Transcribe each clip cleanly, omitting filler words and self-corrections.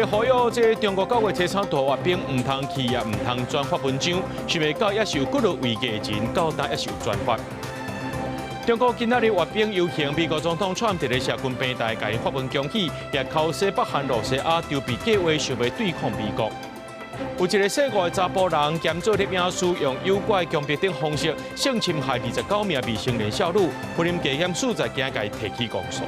咧呼籲，這中國9月初三大閱兵毋通去也毋通轉發文章，想袂到猶是有幾落位藝人到今猶是有轉發。中國今仔日閱兵遊行，美國總統川普佇咧社群平台共伊發文恭喜，也口說北韓露西亞籌備計劃想欲對抗美國。有一個細個的查埔人兼做攝影師，用誘拐強迫等方式性侵害29名未成年少女，雲林地檢署在今日提起公訴。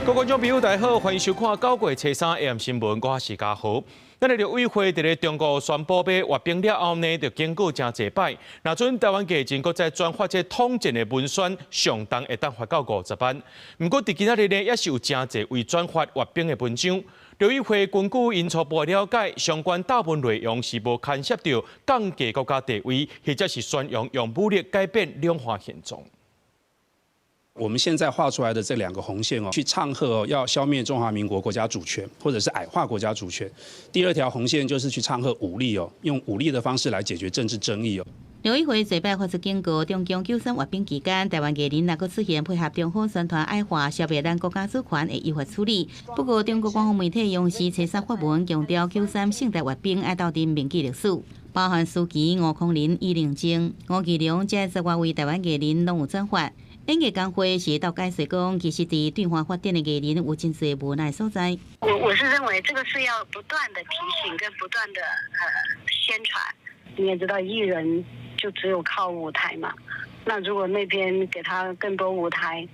各位觀眾朋友，大家好，歡迎收看9月初三 AM 新聞，我是嘉豪。咱的陸委會佇咧中國宣布欲閱兵了後呢，就警告誠濟擺。若準台灣藝人閣再轉發這統戰的文宣，上重會當罰到50萬。毋過佇今仔日呢，猶是有誠濟位轉發閱兵的文章。陸委會根據𪜶初步的了解，相關貼文內容是無牽涉著降低國家地位，或者是宣揚用武力改變兩岸現狀。我們現在畫出來的這兩個紅線哦，去唱和哦，要消滅中華民國國家主權，或者是矮化國家主權。第二條紅線就是去唱和武力哦，用武力的方式來解決政治爭議哦。陸委會這擺發出警告，中共九三閱兵期間，台灣藝人若閣出現配合中方宣傳矮化、消滅咱國家主權，會依法處理。不過，中國官方媒體央視初三發文強調，九三盛大閱兵愛鬥陣銘記歷史，包含舒淇、吳康仁、伊寧靜、吳奇隆這十外位台灣藝人攏有轉發。演藝工會是鬥解釋講，其實佇對岸發展的藝人有真濟無奈所在。我是認為這個是要不斷的提醒跟不斷的宣傳。你也知道，藝人就只有靠舞台嘛。那如果那邊給他更多舞台，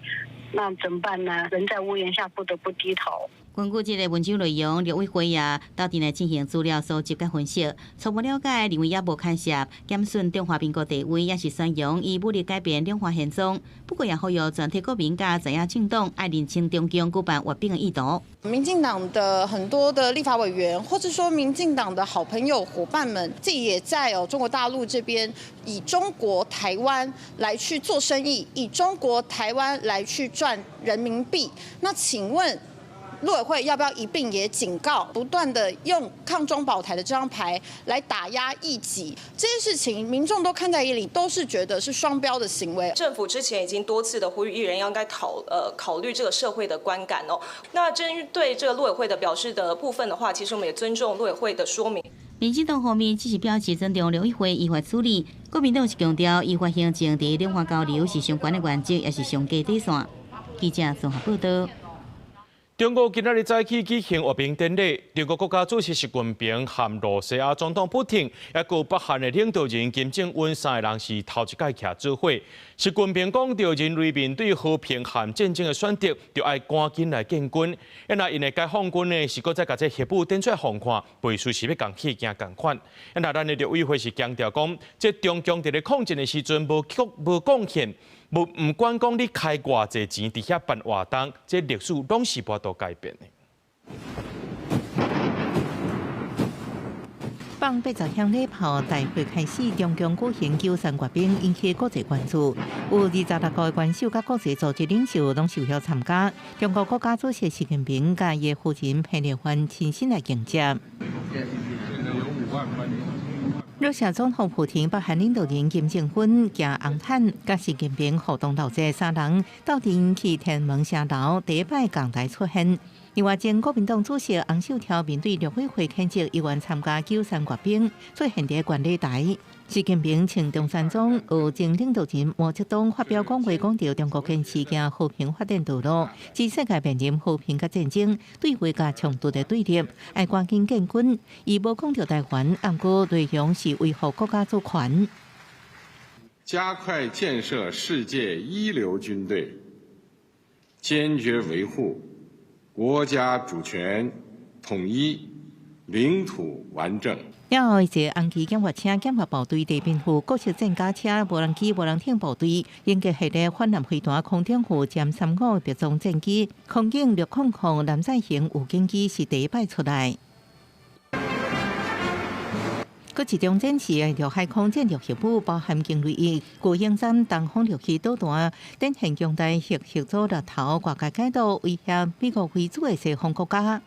那怎麼辦呢？人在屋檐下不得不低頭。根據這個文章內容，陸委會也鬥陣來進行資料蒐集佮分析，初步了解認為猶無牽涉減損中華民國地位，抑是宣揚以武力改變兩岸現狀。不過也呼籲全體國民佮在野政黨愛認清中共舉辦閱兵的意圖。民進黨的很多的立法委員，或者說民進黨的好朋友夥伴們，自己也在哦中國大陸這邊以中國台灣來去做生意，以中國台灣來去賺人民幣。那請問，陸委會要不要一併也警告，不斷的用抗中保台的這張牌來打壓異己？這件事情民眾都看在眼裡，都是覺得是雙標的行為。政府之前已經多次的呼籲藝人應該考慮這個社會的觀感哦。那針對這個陸委會的表示的部分的話，其實我們也尊重陸委會的說明。民進黨方面只是表示尊重陸委會依法處理，國民黨是強調依法行政佇兩岸交流是上懸的原則，也是上低底線。記者綜合報道。中國今仔日早起舉行閱兵典禮，中國國家主席習近平和露西亞總統普廷，抑閣北韓的領導人金正恩三个人是頭一擺徛做伙。習近平講著人類面對和平和戰爭的選擇，就愛趕緊來建軍。啊，若𪜶的解放軍呢，是閣再共這核武展出來予看，袂輸是欲共戲驚仝款。啊，若咱的陸委會是強調講，這中共佇咧抗戰的時陣無貢獻。毋管講你開偌濟錢佇遐辦活動，這歷史攏是無法度改變的。放80響禮炮大會開始，中共舉行九三閱兵，引起國際關注。有26個元首佮國際組織領袖攏受邀參加。中國國家主席習近平佮伊夫人彭麗媛親身來迎接。露西亞總統普廷、北韓領導人金正恩駕紅毯，佮習近平互動鬥這三人鬥陣去天安門城樓第一擺仝台出現。另外，前國民黨主席洪秀柱面對陸委會譴責，依願參加九三閱兵，出現佇觀禮台。習近平穿中山裝，予前領導人毛澤東發表講話，講著中國堅持行和平發展道路，指世界面臨和平佮戰爭、對話佮衝突的對立，愛趕緊建軍。伊無講著台灣，毋過內容是維護國家主權。加快建設世界一流軍隊，堅決維護國家主權、統一、領土完整。了後，一個紅旗檢閱車、檢閱部隊、地面護、各式戰甲車、無人機、無人艇部隊，鷹架系列反艦飛彈、空中護殲35別裝戰機、空警600藍霰型預警機是第一擺出來。閣一場展示的海空戰略核武，包含驚雷一、巨鷹三、東風67導彈，展現強大核嚇阻力頭，外界解讀威脅美國為主的西方國家。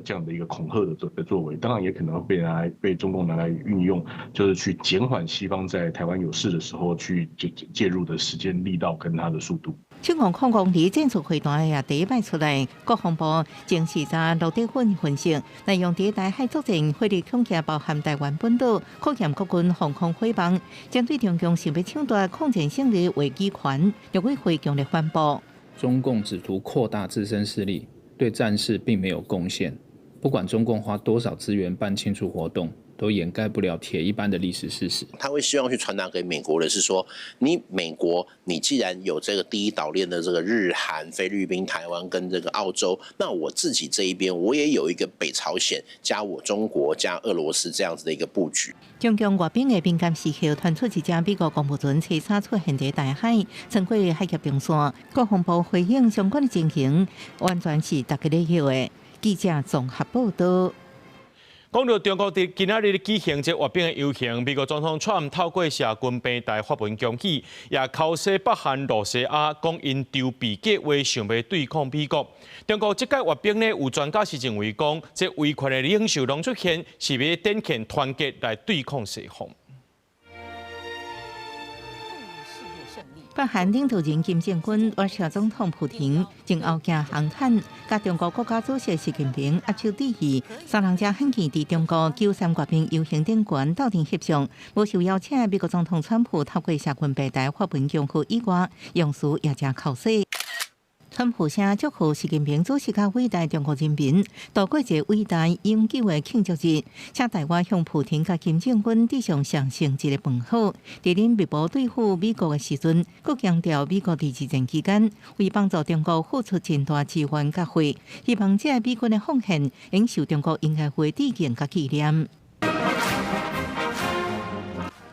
這樣的一個恐嚇的作為，當然也可能被拿來被中共拿來運用，就是去減緩西方在台灣有事的時候去介入的時間力道跟它的速度。手5公里戰術飛彈也第一擺出來。國防部證實查羅德芬分析，內容佇台海作戰，火力恐嚇包含台灣本島，考驗國軍防空火網，針對中共想欲搶奪抗戰勝利話語權，陸委會強烈反駁。中共只圖擴大自身勢力，對戰事並沒有貢獻。不管中共花多少資源辦慶祝活動，都掩蓋不了鐵一般的歷史事實。他會希望去傳達給美國的是說，你美國，你既然有這個第一島鏈的這個日韓、菲律賓、台灣跟這個澳洲，那我自己這一邊，我也有一個北朝鮮加我中國加俄羅斯這樣子的一個布局。中共外兵的敏感時刻，傳出一隻美國公務船車叉出現佇大海，穿過海峽中線。國防部回應相關的情形，完全是大家咧笑的。記者綜合報道。講到中國佇今仔日舉行這閱兵的遊行，美國總統川普透過社群平台發文恭喜，也口說北韓、露西亞講𪜶籌備計劃想欲對抗美國。中國這屆閱兵呢，有專家是認為講，這威權的領袖攏出現，是欲展現團結來對抗西方。北韓領導人金正恩、俄羅斯總統普廷、前後行紅毯，佮中國國家主席習近平握手致意。三人遮罕見佇中國93閱兵遊行頂懸鬥陣翕相，無受邀請的美國總統川普透過社群平台發文恭賀以外，用詞也誠口實。川普聲祝賀習近平主席佮偉大中國人民度過一个偉大永久的慶祝日，請台灣向普廷佮金正恩致上上誠摯的問候。佇恁密謀對付美國的時陣，閣強調美國佇二戰期間為幫助中國付出真大資源佮血，希望這个美軍的奉獻應受中國應該會致敬佮紀念。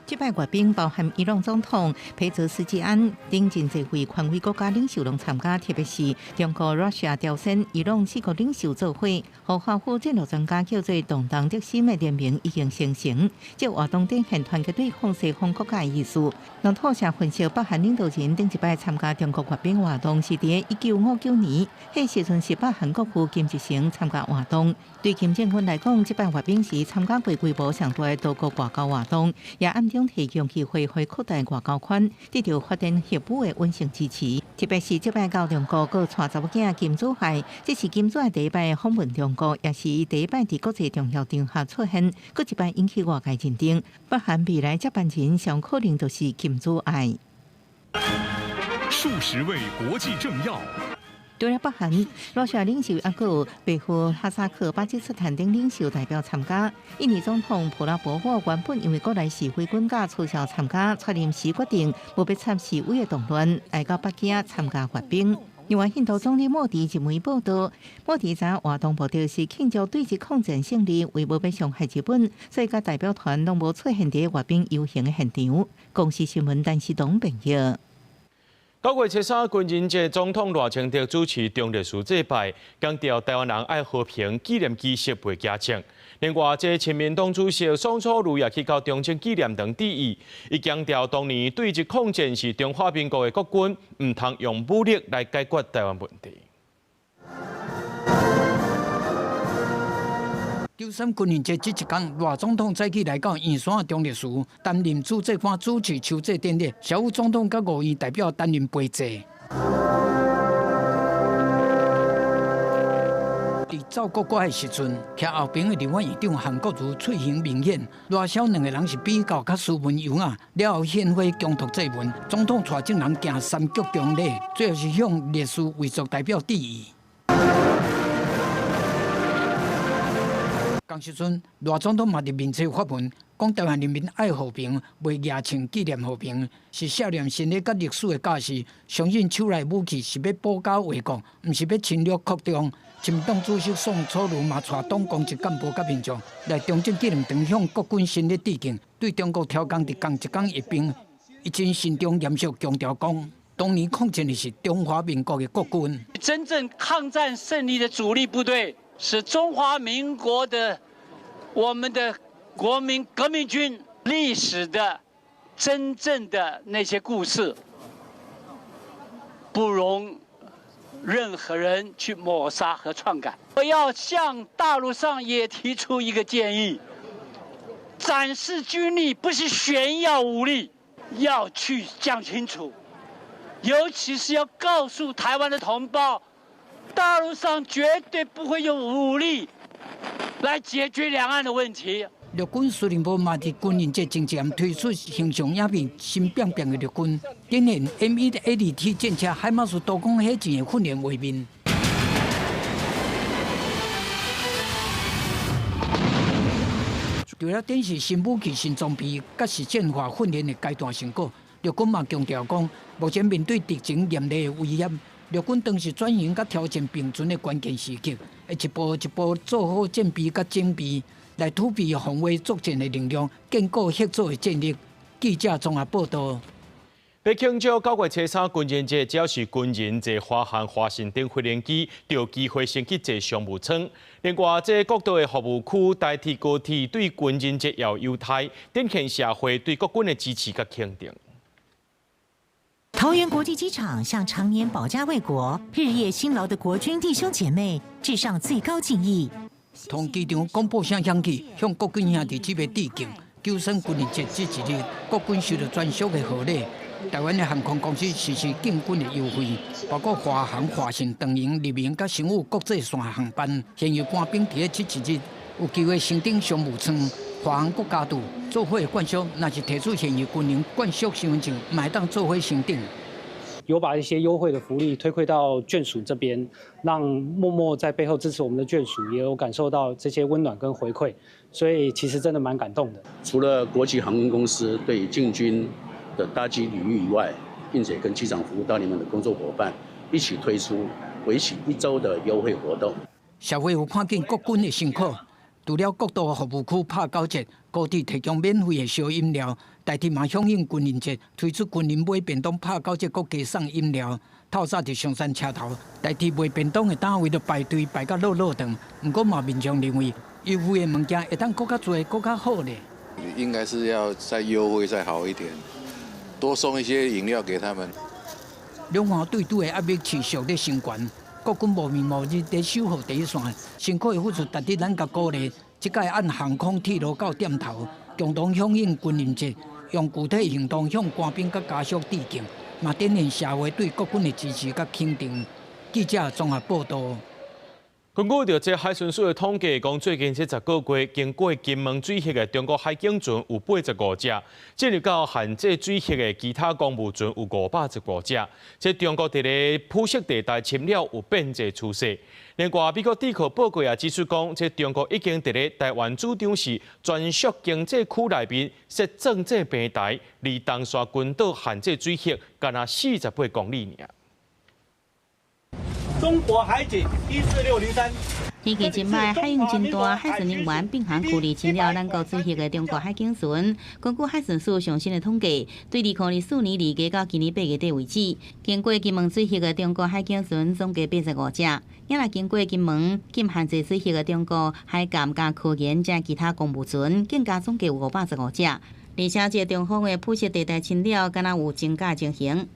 這擺閱兵包含伊朗總統裴澤斯基安等真濟位權威國家領袖攏參加，特別是中國、Russia、朝鮮、伊朗四國領袖做伙，予華府戰略專家叫做動盪的心的聯盟已經形成。這活動展現團結對抗西方國家的意思。路透社分析，北韓領導人頂一擺參加中國閱兵活動是佇1959年，彼時陣是北韓國父金日成參加活動。對金正恩來講，這擺閱兵是參加過規模上大的多國外交活動，也暗中提供機會予擴大外交圈，得到發展核武的穩定支持。特別是這擺到中國，閣帶查某囝金主愛，這是金主愛第一擺訪問中國，也是伊第一擺佇國際重要場合出現，閣一擺引起外界認定。北韓未來接班人上可能就是金主愛。數十位國際政要。除了北韓，羅西亞領袖猶閣有白俄、哈薩克、巴基斯坦等領袖代表參加。印尼總統普拉博沃原本因為國內示威滾架取消參加，卻臨時決定無欲插示威的動亂，來到北京參加閱兵。另外，印度總理莫迪一枚報道，莫迪知活動目的是慶祝對日抗戰勝利，為無欲傷害日本，所以佮代表團攏無出現佇閱兵遊行的現場。公視新聞陳世東編譯。9月23軍人節，總統賴清德主持忠烈祠祭拜，強調台灣人愛和平，紀念儀式袂驚青。另外，這親民黨主席宋楚瑜也去到中正紀念堂致意，伊強調當年對日抗戰是中華民國的國軍，毋通用武力來解決台灣問題。 93軍人節這一天，賴總統早起來到圓山忠烈祠擔任主祭官，主持秋祭典禮。小武總統佮五位代表擔任陪祭。佇奏國歌的時陣，徛後邊的立法院長韓國瑜喙型明顯，賴蕭兩個人是比較較斯文優雅。了後獻花恭讀祭文，總統帶眾人行三鞠躬禮，最後是向烈士遺族代表致意。同時陣，賴總統嘛佇面冊發文，講台灣人民愛和平，袂舉槍紀念和平，是少年心理佮歷史的教示。相信手內武器是欲保家衛國，毋是欲侵略擴張。親民黨主席宋楚瑜嘛帶黨公職幹部佮民眾來中正紀念堂向國軍先烈致敬，對中國挑工佇仝一工閱兵，伊真慎重嚴肅強調講，當年抗戰的是中華民國的國軍，真正抗戰勝利的主力部隊是中華民國的。我們的國民革命軍歷史的真正的那些故事，不容任何人去抹殺和篡改。我要向大陸上也提出一個建議：展示軍力不是炫耀武力，要去講清楚，尤其是要告訴台灣的同胞，大陸上絕對不會用武力來解決兩岸的問題。陸軍司令部嘛佇軍人節前夕推出形象影片，新變變的陸軍，展現 M1A2T 戰車海馬斯多攻火箭的訓練畫面。除了展示新武器、新裝備，佮實戰化訓練的階段成果，陸軍嘛強調講，目前面對敵情嚴厲的威脅，陸軍當是轉型佮挑戰並存的關鍵時刻，會一步一步做好戰備佮準備，來儲備防衛作戰的能量，建構協作的戰力。記者綜合報道。欲慶祝9月3軍人節，只要是軍人坐華航、華信等飛行機，就有機會先去坐商務艙。另外，這國道的服務區台鐵高鐵對軍人節也有優待，展現社會對國軍的支持佮肯定。桃園國際機場向常年保家衛國、日夜辛勞的國軍弟兄姐妹致上最高敬意。從機場廣播聲響起，向國軍兄弟姊妹致敬。九三軍人節這一日，國軍收到專屬的賀禮。台灣的航空公司實施敬軍的優惠，包括華航、華信、長榮、立榮佮星宇國際線航班，現役官兵佇咧這一日有機會升登商務艙。華航閣加注做伙灌屬，若是提出現役軍人眷屬身份證，嘛會當做伙升等。有把一些優惠的福利推饋到眷屬這邊，讓默默在背後支持我們的眷屬也有感受到這些溫暖跟回饋，所以其實真的蠻感動的。除了國際航空公司對敬軍的搭機禮遇以外，並且跟機場服務大聯盟的工作夥伴一起推出為期一周的優惠活動。社會有看見國軍的辛苦，除了國道服務區拍九折，高鐵提供免費的燒飲料，台鐵嘛響應軍人節推出軍人買便當拍九折，閣加送飲料。透早佇松山車頭，台鐵賣便當的單位都排隊排甲落落長。毋過嘛，民眾認為優惠的物件會當閣較濟、閣較好咧。應該是要再優惠再好一點，多送一些飲料給他們。兩岸對賭的壓力持續咧升懸，國軍無眠無日咧守護第一線，辛苦的付出值得咱共鼓勵。這擺按航空鐵路到點頭，共同響應軍人節，用具體行動向官兵佮家屬致敬，嘛展現社會對國軍的支持佮肯定。記者綜合報道。根據著這海巡署的統計，講最近這10個月經過金門水域的中國海警船有85隻，進入到限制水域的其他公務船有515隻。這中國佇咧灰色地帶侵擾有變濟趨勢。另外，美國智庫報告也指出講，這中國已經佇咧台灣主張是專屬經濟區內面設鑽這平台，離東沙群島限制水域，干焦48公里爾。中國海警14603。天氣真歹，海湧真大，海巡人員並行驅離侵擾咱國水域的中國海警船。根據海巡署上新的統計，對2024年2月到今年8月底為止，經過金門水域的中國海警船總計85隻。也若經過金門禁限制水域的中國海監佮科研這其他公務船，更加總計有515隻。而且，這個中方的灰色地帶侵擾，敢若有增加情形。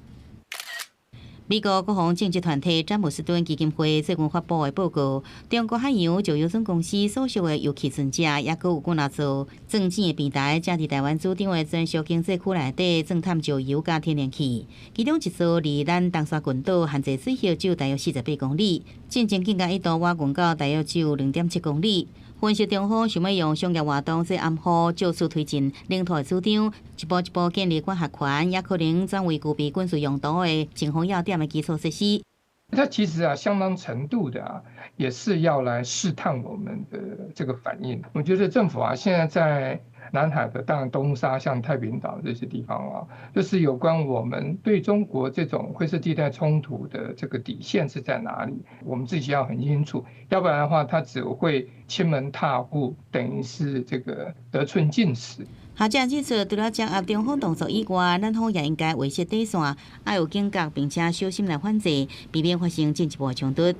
美國國防政策團體詹姆斯頓基金會最近發布的報告，中國海洋石油總公司所屬的油氣船隻，抑閣有幾若座鑽井的平台，正佇台灣主張的專屬經濟區內底鑽探石油佮天然氣。其中一座離咱東沙群島限制水域只有大約48公里，進前更加一度倚近到大約只有2.7公里。分析中方想欲用商業活動做掩護，藉此推進領土的主張，一步一步建立管轄權，也可能轉為具備軍事用途的前方要點的基礎設施。它其實啊，相當程度的啊，也是要來試探我們的這個反應。我覺得政府啊，現在在南海的，當然東沙、像太平島這些地方啊，就是有關我們對中國這種灰色地帶衝突的這個底線是在哪裡，我們自己要很清楚，要不然的話，他只會侵門踏戶，等於是這個得寸進尺。學者指出，除了掌握中方動作以外，咱方也應該維持底線，愛有警覺，並且小心來反制，避免發生進一步的衝突。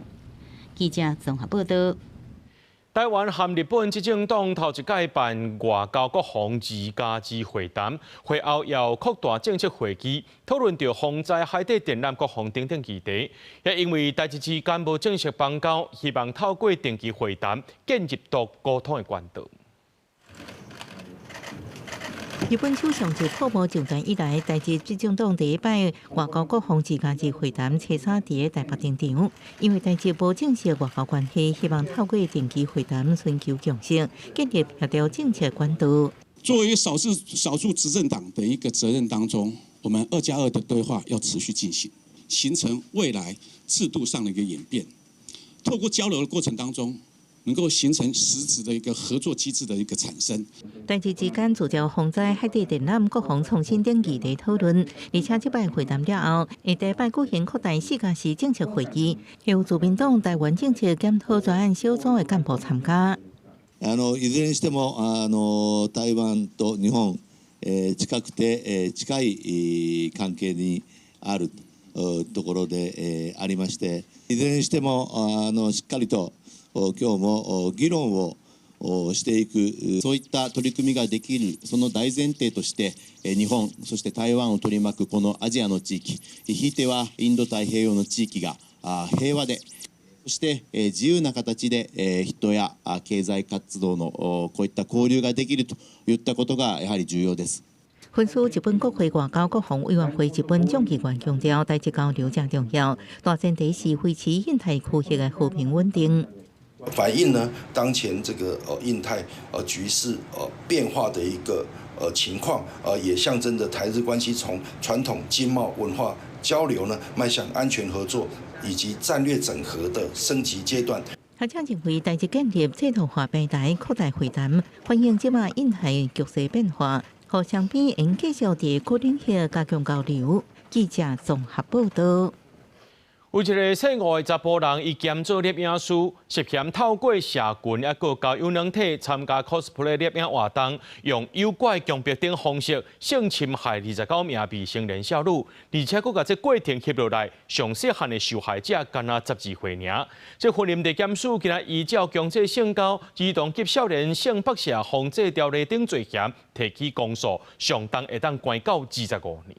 記者綜合報道。台灣和日本執政黨頭一擺辦外交國防2+2會談，會後又擴大政策會議，討論著防災海底電纜國防等等議題。也因為台日之間無正式邦交，希望透過定期會談建立到溝通的管道。日本首相就破無上台以來，台日執政黨第一擺外交國防2+2會談，初三佇台北登場。因為台日無正式外交關係，希望透過定期會談尋求共識，建立協調政策管道。作為少數執政黨的一個責任當中，我們2加2的對話要持續進行，形成未來制度上的一個演變。透過交流的過程當中，能夠形成實質的一個合作機制的一個產生。台日之間聚焦防災、海底電纜、國防創新等議題討論，而且這擺會談了後，會第擺舉行擴大4加4政策會議，由自民黨台灣政策檢討專案小組的幹部參加。いずれにしても台灣と日本、近くて近い関係にあるところでありまして、いずれにしてもしっかりと今日も議論をしていく、そういった取り組みができる、その大前提として、日本、そして台灣を取り巻くこのアジアの地域、ひいてはインド太平洋の地域が平和で、そして自由な形で人や経済活動のこういった交流ができるといったことがやはり重要です。分析日本國會外交國防委員會日本眾議員強調，台日交流誠重要，大前提是維持印太區域的和平穩定。反映呢當前這個印太局勢變化的一個情況，也象徵着台日關係從傳統經貿文化交流呢，邁向安全合作以及戰略整合的升級階段。學者認為，台日建立制度化平台擴大會談，反映這馬印太局勢變化，予雙邊應繼續佇各領域加強交流。記者綜合報道。有一个姓吳的查埔人，伊兼做攝影師，涉嫌透過社群抑閣交友軟體參加 cosplay 攝影活動，用誘拐、強迫等方式性侵害29名未成年少女，而且閣共這過程翕落來，上細漢的受害者干焦12歲爾。這雲林地檢署今仔依照強制性交、兒童及少年性剝削防制條例等罪嫌提起公訴，上重會當關到25年。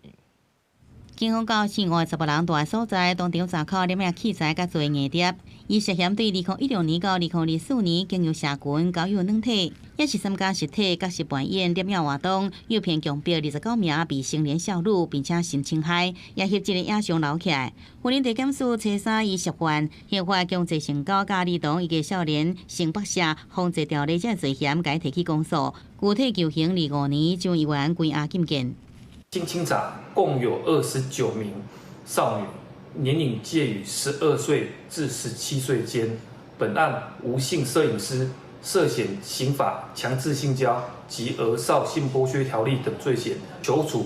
警方到姓吳的查埔人蹛的所在，當場查扣攝影器材佮做硬碟。伊涉嫌對2016年到2024年經由社群交友軟體，抑是參加實體角色扮演攝影活動，誘騙強迫29名未成年少女，並且性侵害，也翕這个影像留起來。雲林地檢署初三伊涉犯刑法強制性交佮兒童以及少年性剝削防制條例這罪嫌，共伊提起公訴，具體求刑25年，將依原關押禁見。經清查，共有29名少女，年齡介於12歲至17歲間。本案吳姓攝影師涉嫌刑法強制性交及兒少性剝削條例等罪嫌，求處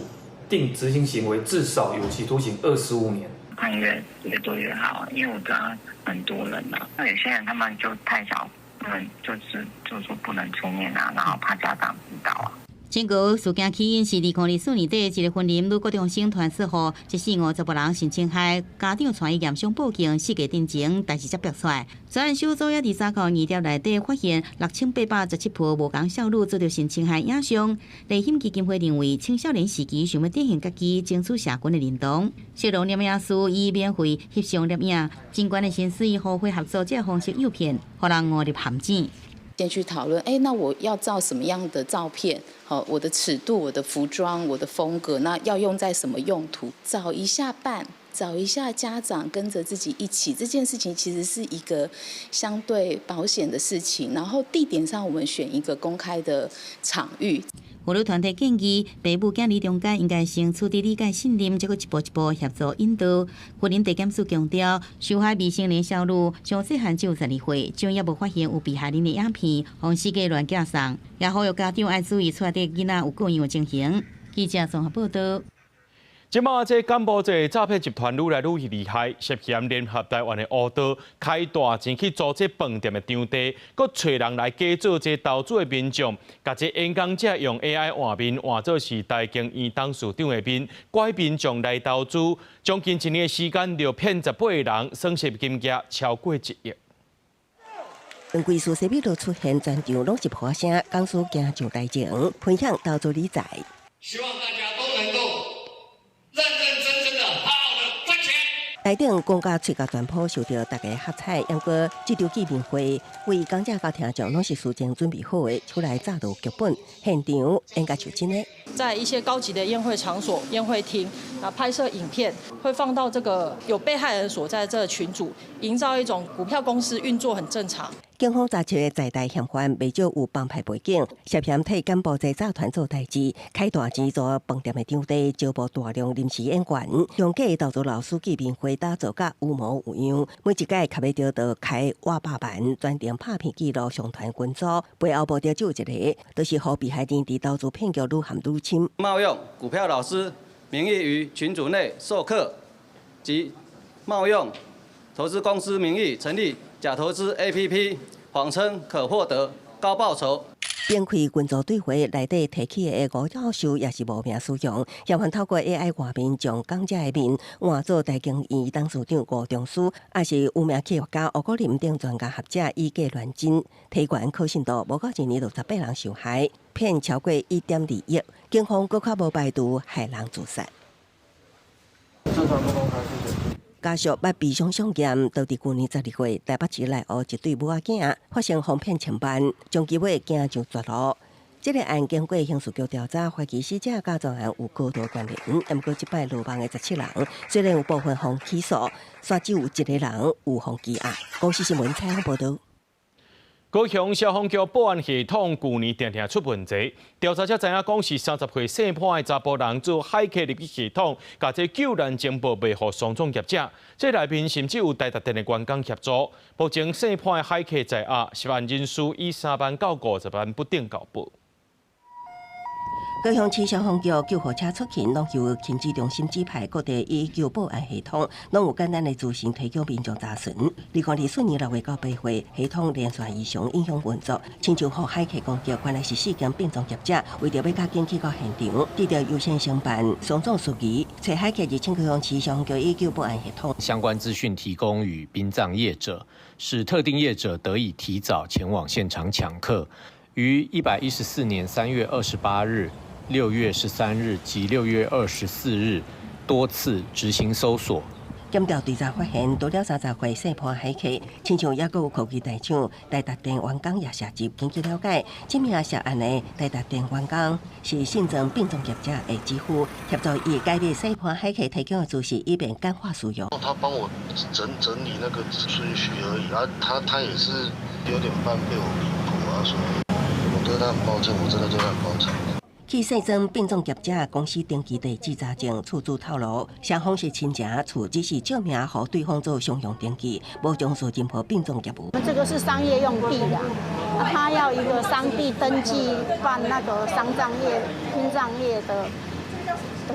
定執行刑為至少有期徒刑25年。判越越多越好，因為我知道很多人啊，那有些人他們就太小，他們就是就說不能出面啊，然後怕家長知道啊。這個事件起因是2024年底，一个雲林女高中生傳說予一姓吳查埔人性侵害，家長帶伊驗傷報警，四月頂前，代誌才爆出來。專案小組也佇查扣硬碟內底發現6817部無仝少女遭著性侵害影像。立馨基金會認為，青少年時期想欲展現家己，爭取社群的認同。小龍攝影師以免費翕相攝影，真懸的薪水互惠合作，這个方式誘騙，予人誤入陷阱。先去討論，哎，那我要照什麼樣的照片？好，我的尺度、我的服裝、我的風格，那要用在什麼用途？找一下伴，找一下家長，跟着自己一起，這件事情其實是一個相對保險的事情。然後地點上，我們選一個公開的場域。婦女團體建議，父母囝兒中間應該先取得理解信任，再閣一步一步協助引導。雲林地檢署強調，受害未成年少女上細漢只有12歲，將猶無發現有被害人的影片，予四界亂寄送，也呼籲家長愛注意厝內底囡仔有過樣的情形。記者綜合報道。這馬這柬埔寨詐騙集團愈來愈厲害，涉嫌聯合台灣的烏道，開大錢去租這飯店的場地，閣揣人來假做這投資的民眾，共這演講者用 AI 換面換做是台經院董事長的面，拐民眾來投資，將近一年的時間就騙18個人，損失金額超過1億。兩櫃事西米露出現，全場攏是破聲，講師行上台前，分享投資理財。希望大家都能夠認認真真的好好的賺錢。台頂講甲喙甲全部受著大家喝彩，毋過這場見面會為講者佮聽眾攏是事前準備好的，出來早就有劇本，現場演甲像真的。在一些高級的宴會場所、宴會廳啊，拍攝影片，會放到這個有被害人所在這個群組，營造一種股票公司運作很正常。警方查緝的在台嫌犯袂少有幫派背景，涉嫌替柬埔寨詐團做代誌，開大錢租飯店的場地，招募大量臨時演員，用假投資老師見面會打造甲有模有樣，每一屆合約著都開倚百萬，專程拍片記錄上傳群組，背後目的只有一个，就是予被害人佇投資騙局愈陷愈深。冒用股票老師名義於群組內授課，及冒用投資公司名義成立假投資 APP，謊稱可獲得高報酬。展開群組對話內底提起的吳教授也是無名使用，嫌犯透過 AI 畫面將講者的面換做台經院董事長吳中書，抑是有名企業家吳國林等專家學者以假亂真，提懸可信度無到一年就18人受害，騙超過1.2億，警方閣較無排除害人自殺。家屬捌悲傷相驗，就佇舊年12月，台北市內湖一對母仔囝發生哄騙千萬，將其尾行上絕路。這个案經過刑事局調查，懷疑死者佮專案有高度關聯。毋過這擺落網的17人，雖然有部分予起訴，煞只有一个人有予羈押。公視新聞採訪報導。高雄消防局保安系統舊年定定出問題，調查才知影講是30歲姓潘的查埔人做駭客入去系統，共這救難情報賣予喪葬業者，這內面甚至有台達電的員工協助。目前姓潘的駭客在押，涉案人數以3萬到50萬不等交保。高雄市消防局救護車出勤，攏由勤指中心指派各地119報案系統，攏有簡單的資訊提供民眾查詢。2024年6月到8月，系統連續異常影響運作，親像予駭客攻擊，原來是四間殯葬業者為著欲較緊去到現場，得著優先承辦喪葬事宜，揣駭客入侵高雄市消防局119報案系統。相關資訊提供予殯葬業者，使特定業者得以提早前往現場搶客。於114年3月28日、6月13日及6月24日多次執行搜索。檢調追查發現，除了30歲姓潘駭客，親像猶閣有科技大廠台達電員工也涉入。根據了解，這名涉案的台達電員工是姓曾殯葬業者的姊夫，協助伊解密姓潘駭客提供的資訊，以便簡化使用。他幫我整整理那個順序而已，啊，他也是有點半被我逼迫啊，所以我對他很抱歉，我真的對他很抱歉。去姓曾殯葬業者公司登記地址查證，厝主透露，雙方是親情，厝只是借名予對方做商用登記，無從事任何殯葬業務。這個是商業用地的，他要一個商地登記辦那個喪葬業、殯葬業的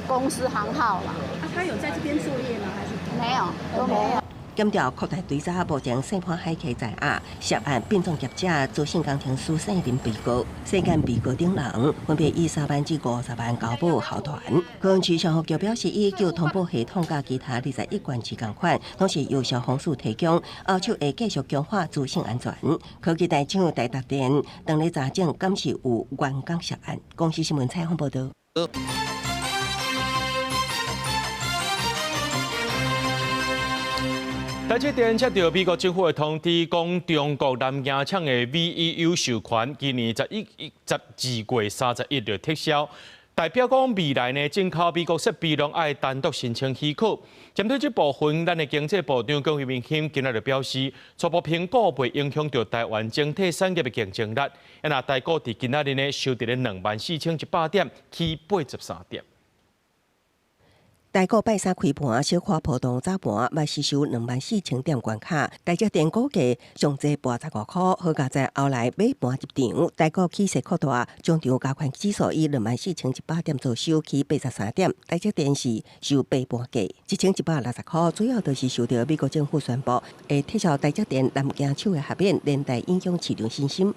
公司行號啦。啊，他有在這邊作業嗎？還是沒有，都沒有。檢調擴大追查，目前姓潘駭客在押，涉案殯葬業者周姓工程師姓林被告，世間被告等人分別以3萬至50萬交保候傳。高雄市消防局表示，119通報系統佮其他21縣市仝款，攏是由消防署提供，後續會繼續強化資訊安全。科技大廠台達電當咧查證，敢是有員工涉案。公視新聞採訪報導。台積電接著美國政府的通知，講中國南京廠的 VEU 授權，今年12月31日撤銷，代表講未來呢進口美國設備攏愛單獨申請許可。針對這部分，咱的經濟部長龔明鑫今仔日表示，初步評估袂影響著台灣整體產業的競爭力。啊，台股佇今仔日呢收佇咧24,100點，起83點。台股拜三開盤，小可波動，早盤嘛失守24,000點關卡。台積電股價上濟跋15塊，好佳哉後來尾盤入場，台股起勢擴大，終場加權指數以24,100點做收，起83點。台積電是收八盤價1,160塊，主要就是受著美國政府宣布會撤銷台積電南京廠的豁免，連帶影響市場信心。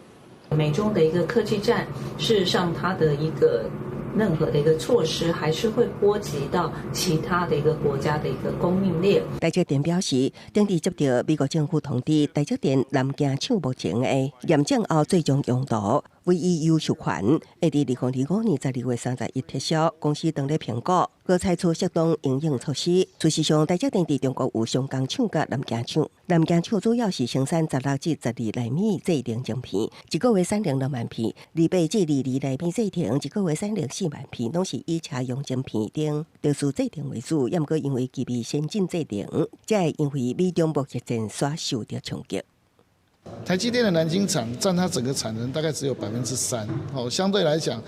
美中的一個科技戰，事實上它的一個任何的一個措施，還是會波及到其他的一個國家的一個供應鏈。台積電表示，頂佇接著美國政府通知，台積電南京廠目前的驗證後最終用途， VEU 授權，會佇2025年12月31撤銷。公司當咧評估，閣採取適當因應措施。事實上，台積電佇中國有雙工廠佮南京廠，南京廠主要是生產16至12納米製程晶片，一個月產能2萬片；28至22納米製程，一個月產能4萬片，攏是以車用晶片等特殊製程為主。猶毋過因為具備先進製程，才會因為美中貿易戰所受著衝擊。台積電的南京廠佔它整個產能大概只有3%，哦，相對來講，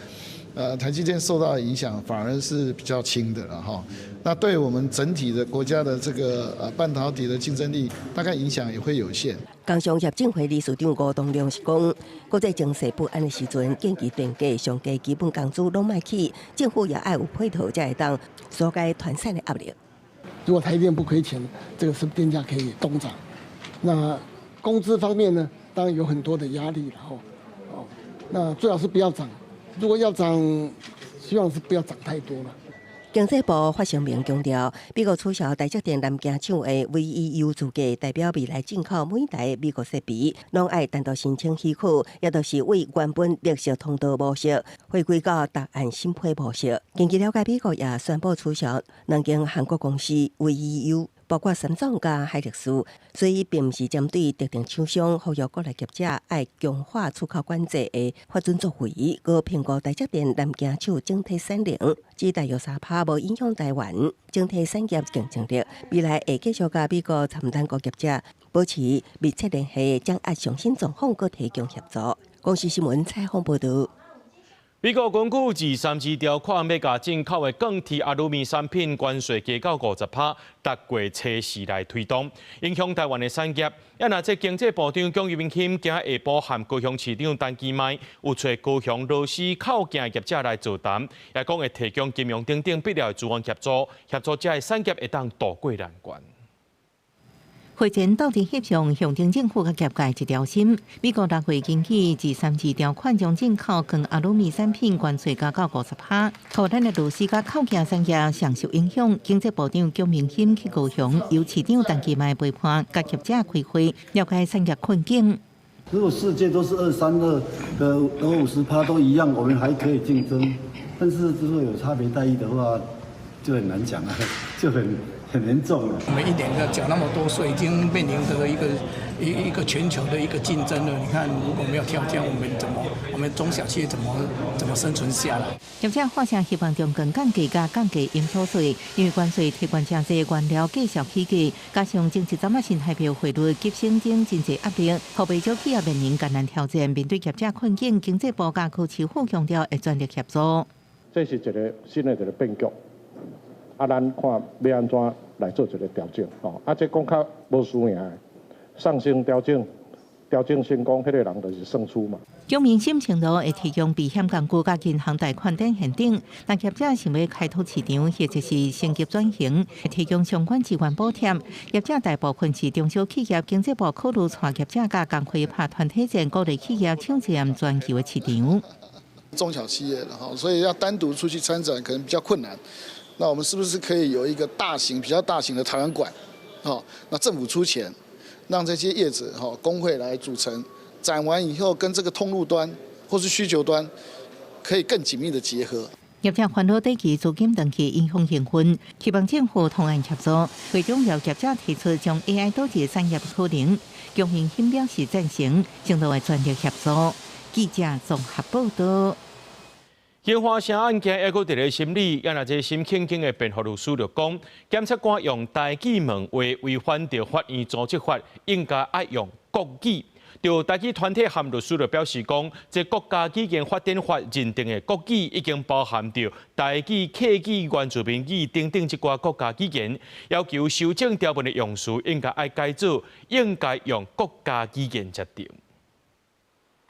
台積電受到的影響反而是比較輕的了哈。那對我們整體的國家的這個半導體的競爭力，大概影響也會有限。工商協進會理事長吳東亮是講，國際情勢不安的時陣，建議電價上低基本工資攏莫起，政府也愛有配套才會當紓解傳產的壓力。如果台電不虧錢，這個是電價可以凍漲。那工資方面呢，當然有很多的壓力了吼。哦，那最好是不要漲，如果要漲，希望是不要漲太多了。經濟部發聲明強調，美國取消台積電南京廠的 VEU 資格，代表未來進口每台美國設備，攏愛單獨申請許可，也就是對原本綠色通道模式，回歸到檔案審批模式。根據了解，美國也宣布取消兩間韓國公司 VEU。包括三創佮海力士，所以並毋是針對特定廠商，呼籲國內業者愛強化出口管制的核准作為，閣評估台積電南京廠整體產能，只大約3%，無影響台灣整體產業競爭力。未來會繼續佮美國參單國業者保持密切聯繫，掌握上新狀況，閣提供協助。公視新聞採訪報導。美國根據232條款，欲共進口的鋼鐵、阿魯米產品關稅加到50%，逐月初四來推動，影響台灣的產業。啊，若這經濟部長蔣明钦今下晡和高雄市長陳其邁有揣高雄螺絲扣件業者來座談，也講會提供金融等等必要的資源協助，協助這个產業會當渡過難關。會前鬥陣翕相，象徵政府佮業界一條心。美國六月根據232條款，將進口鋼阿魯米產品關稅加到50%，予咱的螺絲佮扣件產業上受影響。經濟部長蔣明钦去高雄，由市長陳其邁陪伴，佮業者開會，了解產業困境。如果世界都是232的50%都一樣，我們還可以競爭。但是如果有差別待遇的話，就很難講了，就很嚴重了。我們一年要繳那麼多稅，已經面臨這個一個全球的一個競爭了。你看，如果沒有調降，我們怎麼，我們中小企業怎麼生存下來？業者發聲希望中鋼降價佮降低營所稅，因為關稅提懸誠濟原料繼續起價，加上前一陣仔新台幣匯率急升，真濟壓力，予袂少企業面臨艱難挑戰。面對業者困境，經濟部佮柯市府強調會全力協助。這是一個新的一個變局。啊，咱看欲按怎來做一個調整，吼。啊，這講較無輸贏的，上升調整，調整成功，彼個人就是勝出嘛。蔣明钦承諾會提供避險工具、佮銀行貸款等現等，但業者想欲開拓市場或者是升級轉型，提供相關資源補貼。業者大部分是中小企業，經濟部考慮帶業者佮工會拍團體戰，鼓勵企業搶佔全球的市場。中小企業了哈，所以要單獨出去參展可能比較困難。那我們是不是可以有一個大型、比較大型的台灣館？哦，那政府出錢，讓這些業者哈工會來組成，展完以後跟這個通路端或是需求端可以更緊密的結合。業者煩惱短期資金斷去影響營運，希望政府通案協助。會中有業者提出將 AI 導入產業可能，蔣明钦表示贊成，承諾會全力協助。記者綜合報道。金華城案件猶閣佇咧審理，啊若這沈慶京的辯護律師就講，檢察官用台語問話違反著法院組織法，應該愛用國語。就台語團體和律師就表示講，這國家語言發展法認定的國語已經包含著台語、客語、原住民語等等這寡國家語言，要求修正條文的用詞應該愛改做，應該用國家語言才對。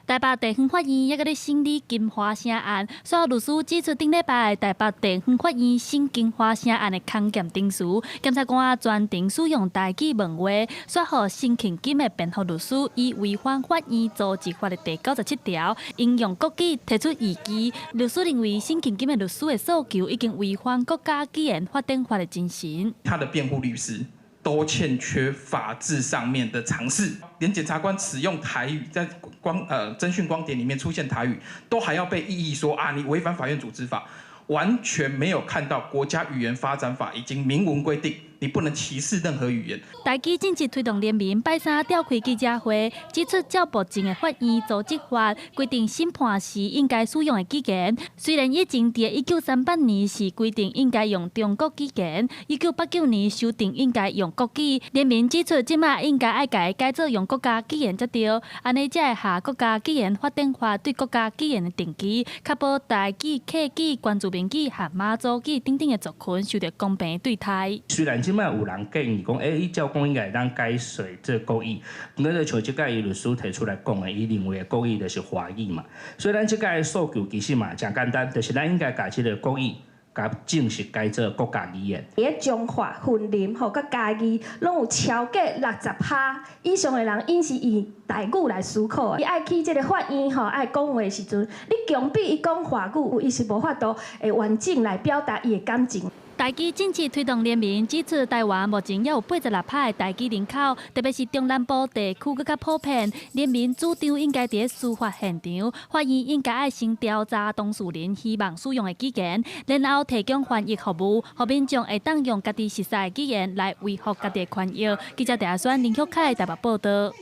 台北地方法院猶閣咧審理金華城案，所有律師指出，頂禮拜台北地方法院審金華城案的控檢陳詞，檢察官全程使用台語問話，煞予沈慶金的辯護律師以違反法院組織法的第97條，應用國語提出異議。律師認為沈慶金的律師的訴求已經違反國家語言發展法的精神。他的辯護律師都欠缺法制上面的常識，連檢察官使用台語在光偵訊光碟裡面出現台語，都還要被異議說啊，你違反法院組織法，完全沒有看到國家語言發展法已經明文規定，你不能歧視任何語言。台語政治推動聯盟拜三召開記者會，指出照目前的法院組織法規定，審判時應該使用的語言，雖然以前佇1938年是規定應該用中國語言，1989年修訂應該用國語。聯盟指出，這馬應該愛共改做用國家語言才對，按呢才會合國家語言發展法對國家語言的定義，確保台語、客語、原住民語和馬祖語等等的族群受著公平對待。雖然這馬有人建議講，欸，照講應該會當改說這國語，那個像這擺律師提出來講的，伊認為的國語就是華語嘛。所以咱這擺訴求其實嘛誠簡單，就是咱應該共這個國語共正式改做國家語言。佇彰化、雲林吼，佮嘉義，攏有超過60%以上的人，𪜶是用台語來思考。伊愛去這个法院吼，愛講話的時陣，你強逼伊講華語，伊是無法度會完整來表達伊的感情。台語政治推動聯盟指出，台灣目前猶有86%的台語人口，特別是中南部地區閣較普遍。聯盟主張應該佇司法現場，法院應該愛先調查當事人希望使用的語言，然後提供翻譯服務，予民眾會當用家己熟悉的語言來維護家己的權益。記者鄭阿選、林旭凱台北報導。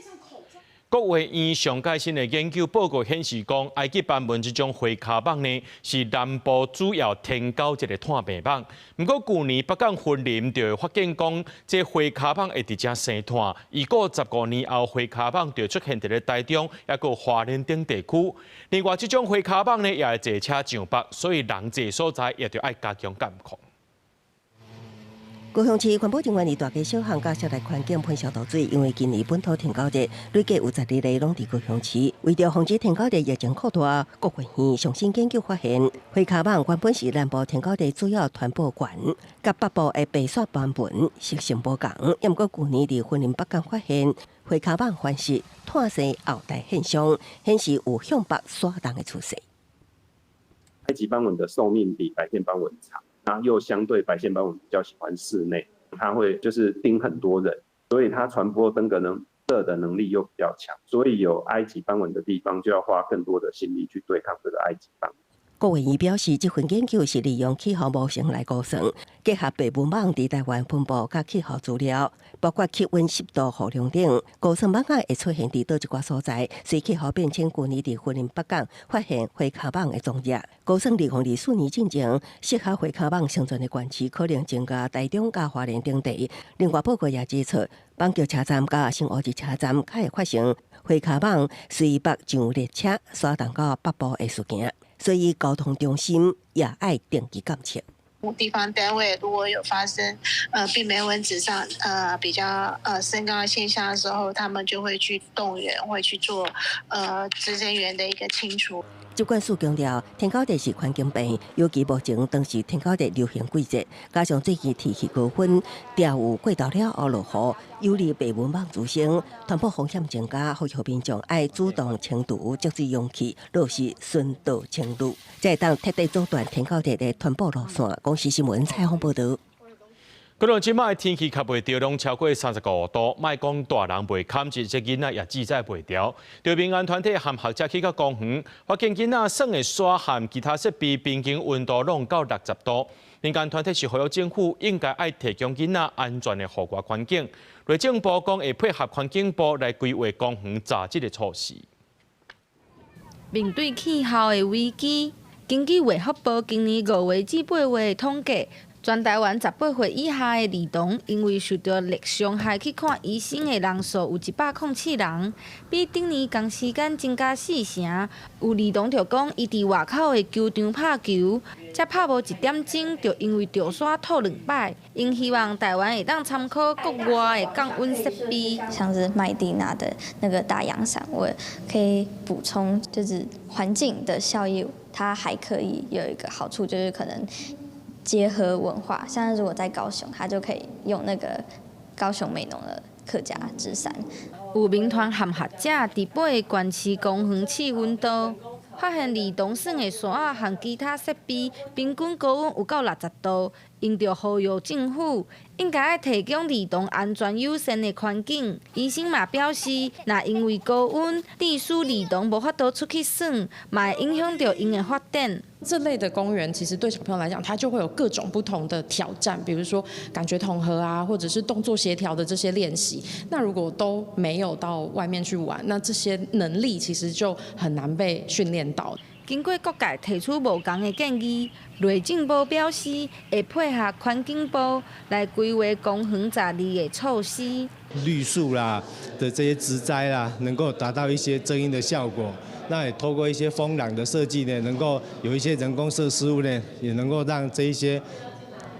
國衛院上蓋新的研究報告顯示，講埃及斑蚊這種灰跤蠓呢，是南部主要天狗一个傳病蠓。毋過舊年北港雲林就發現講，這灰跤蠓會佇遮生湠。預估15年後，灰跤蠓就出現佇咧台中，抑閣花蓮等地區。另外，這種灰跤蠓呢，也會坐車上北，所以人濟所在也著愛加強監控。高雄市環保人員佇大街小巷佮室內環境噴消毒水，因為今年本土天狗熱累計有12例攏佇高雄市。為著防止天狗熱疫情擴大，國衛院上新研究發現，灰跤蠓原本是南部天狗熱主要傳播源，佮北部的白線斑蚊習性無仝。毋過舊年佇雲林北港發現灰跤蠓繁殖湠生後代現象，顯示有向北徙動的趨勢。埃及斑蚊的壽命比白線斑蚊長。那又相對白線斑蚊比較喜歡室內，它會就是叮很多人，所以它傳播登革熱的能力又比較強，所以有埃及斑蚊的地方就要花更多的心力去對抗這個埃及斑蚊。國衛院表示，這份研究是利用氣候模型來估算，結合白蚊蠓佇台灣分布佮氣候資料，包括氣溫、濕度、雨量等，估算蠓仔會出現佇佗一寡所在。隨氣候變遷，舊年佇雲林北港發現灰跤蠓的蹤跡，估算2024年進前，適合灰跤蠓生存的縣市可能增加台中佮花蓮等地。另外報告也指出，板橋車站佮新烏日車站較會發生灰跤蠓隨北上列車徙動到北部的事件。所以交通中心也愛定期監測。地方單位如果有發生病媒蚊子上比較升高的現象的時候，他們就會去動員，會去做孳生源的一個清除。疾管署強調，天狗熱是環境病，尤其目前當是天狗熱流行季節，加上最近天氣高溫，定有過晝了後落雨，有利白蚊蠓滋生，傳播風險增加，呼籲民眾愛主動清除積水容器，落實巡道清理，才會當徹底阻斷天狗熱的傳播路線。公視新聞採訪報導。閣落這擺天氣較袂著，攏超過35度，莫講大人袂堪熱，這囡仔也自在袂牢。著民間團體和學者去到公園，發現囡仔耍的沙和其他設備平均溫度攏到60度。民間團體是呼籲政府應該愛提供囡仔安全的戶外環境。內政部講會配合環境部來規劃公園雜質的措施。面對氣候的危機，根據衛福部今年5月至8月的統計，全台灣18歲以下的兒童，因為受著熱傷害去看醫生的人數有107人，比頂年仝時間增加四成。有兒童就講，伊佇外口的球場拍球，才拍無一點鐘，就因為著沙吐兩擺。𪜶希望台灣會當參考國外的降溫設備，像是麥地那的那個大陽傘，我可以補充，就是環境的效益，它還可以有一個好處，就是可能結合文化，像如果在高雄，他就可以用那個高雄美濃的客家紙傘。有民團和學者佇八個縣市公園試溫度，發現兒童耍的沙仔和其他設備平均高溫有到60度。𪜶著呼籲政府應該愛提供兒童安全友善的環境。醫生嘛表示，若因為高溫致使兒童無法度出去耍，嘛會影響著𪜶的發展。這類的公園其實對小朋友來講，他就會有各種不同的挑戰，比如說感覺統合啊，或者是動作協調的這些練習。那如果都沒有到外面去玩，那這些能力其實就很難被訓練到。經過各界提出無仝的建議，內政部表示會配合環境部來規劃公園12个措施，綠樹啦的這些植栽啦，能夠達到一些遮陰的效果。那也透過一些風廊的設計呢，能夠有一些人工設施物呢，也能夠讓這一些